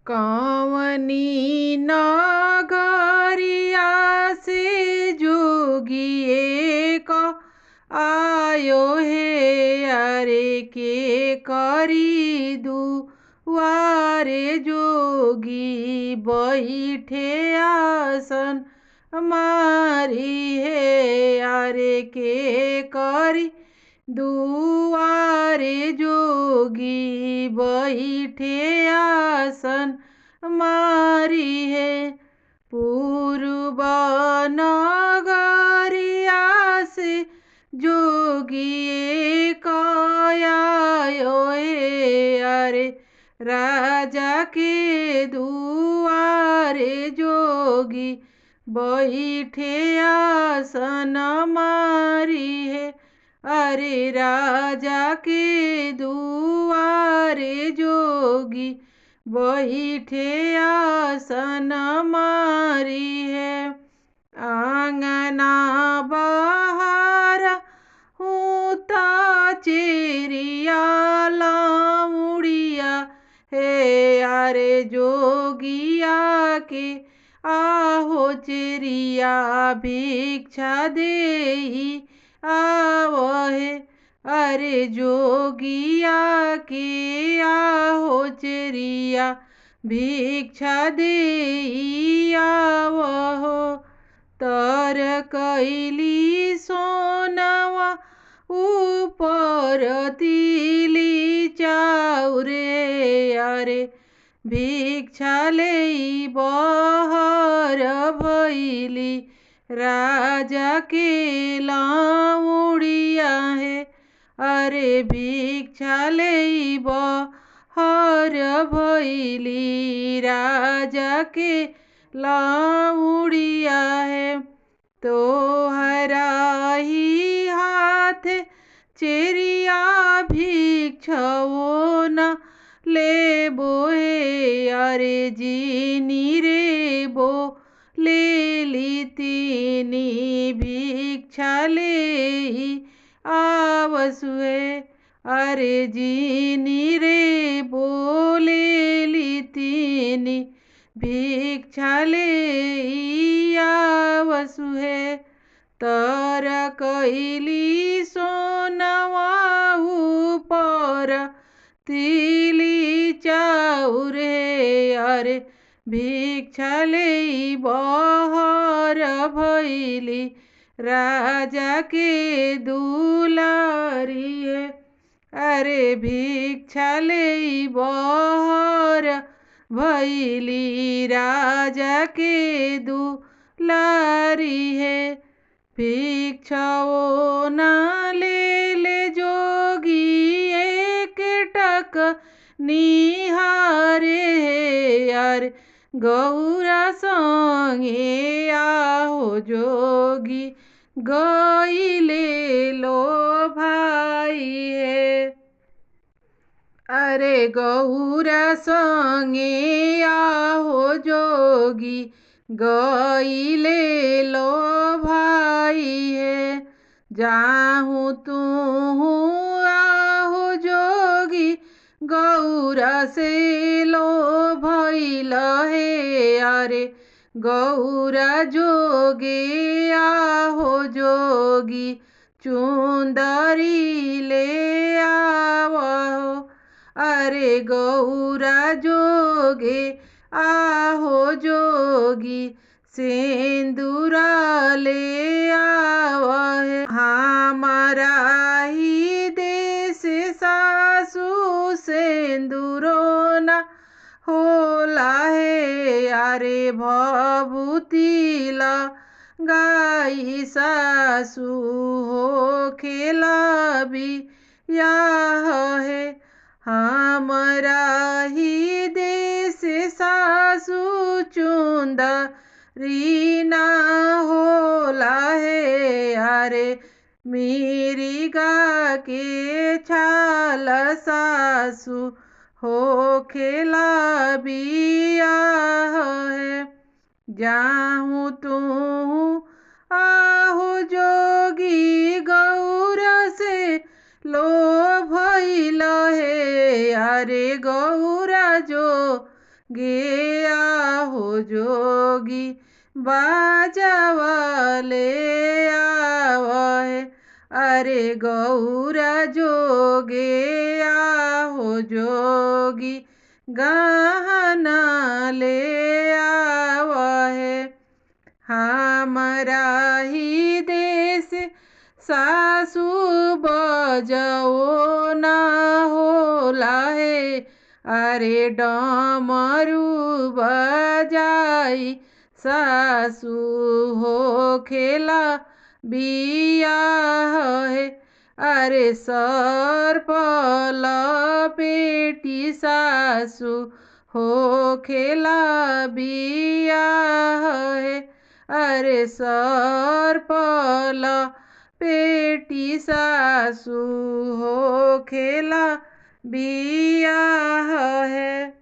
कवनी नगरिया से जोगिए क आयो हे, अरे के करी दुआरे जोगी बैठे आसन मारी हे, अरे के करी दुआरे जोगी बैठे आसन मारी हे। पूर्व नगरिया से जोगिए कयायो हे, अरे राजा के दुआरे जोगी बैठे आसन मारी हे, अरे राजा के दुआरे जोगी बैठे आसन मारी हे। आंगना बहार हूँ चेरिया लाउड़िया हे, अरे जोगिया के आहो चेरिया भिक्षा देई आवहे, अरे जोगिया के आहो चेरिया भिक्षा देई आवहो। तर कैली सोनवा ऊपर तिली चाउरे, अरे भिक्षा लेई बहर भैली राजा के लाउड़िया हे, अरे भिक्षा लेई बहर भैली राजा के लाउड़िया हे। तोहरा ही हाथ चेरिया भिक्षवो न लेबो हे, अरे जीनी रे बो लेली तीनी भिक्षा लेई आवसुए, अरे जीनी रे बोलेली तीनी भिक्षा लेई आवसुहे। तर कैली सोनवा ऊपर तिली चाउर हे, अरे भिक्षा लेई बहर भैली राजा के दुलारी हे, अरे भिक्षा लेई बहर भैली राजा के दुलारी हे। भिक्षाओ ना ले ले जोगी एक टक निहारे हे, अरे गौरा संगे आहो जोगी गईले लो भाई हे, अरे गौरा संगे आहो जोगी गईले लो भाई हे। जाहूँ तूहू आहो जोगी गौरा से लो भैल हे, अरे गौरा जोगे आहो जोगी चुंदरी ले आवहो, अरे गौरा जोगे आहो जोगी सिंदूरा ले आवहे। हमारा ही देश सासू सिंदूरो ना होला हे, अरे भभूतिला गाई सासू हो खेला बियाह हे। हमरा ही देश सासू चुंदरी ना होला हे, अरे मिरिगा के छाल सासू हो खेला बियाह हे। जाहूँ तूहू आहो जोगी गौरा से लो भैल हे, अरे गौरा जो गे आहो जोगी बाजवले आवे। अरे गौरा जोगे आहो जोगी गहना ले आवे। हमरा ही देश सासु बजओ ना होला हे। अरे डमरू बजाई सासु हो खेला बियाह हे। अरे सर्प लपेटी सासु हो खेला बियाह हे। अरे सर्प लपेटी सासु हो खेला बियाह हे।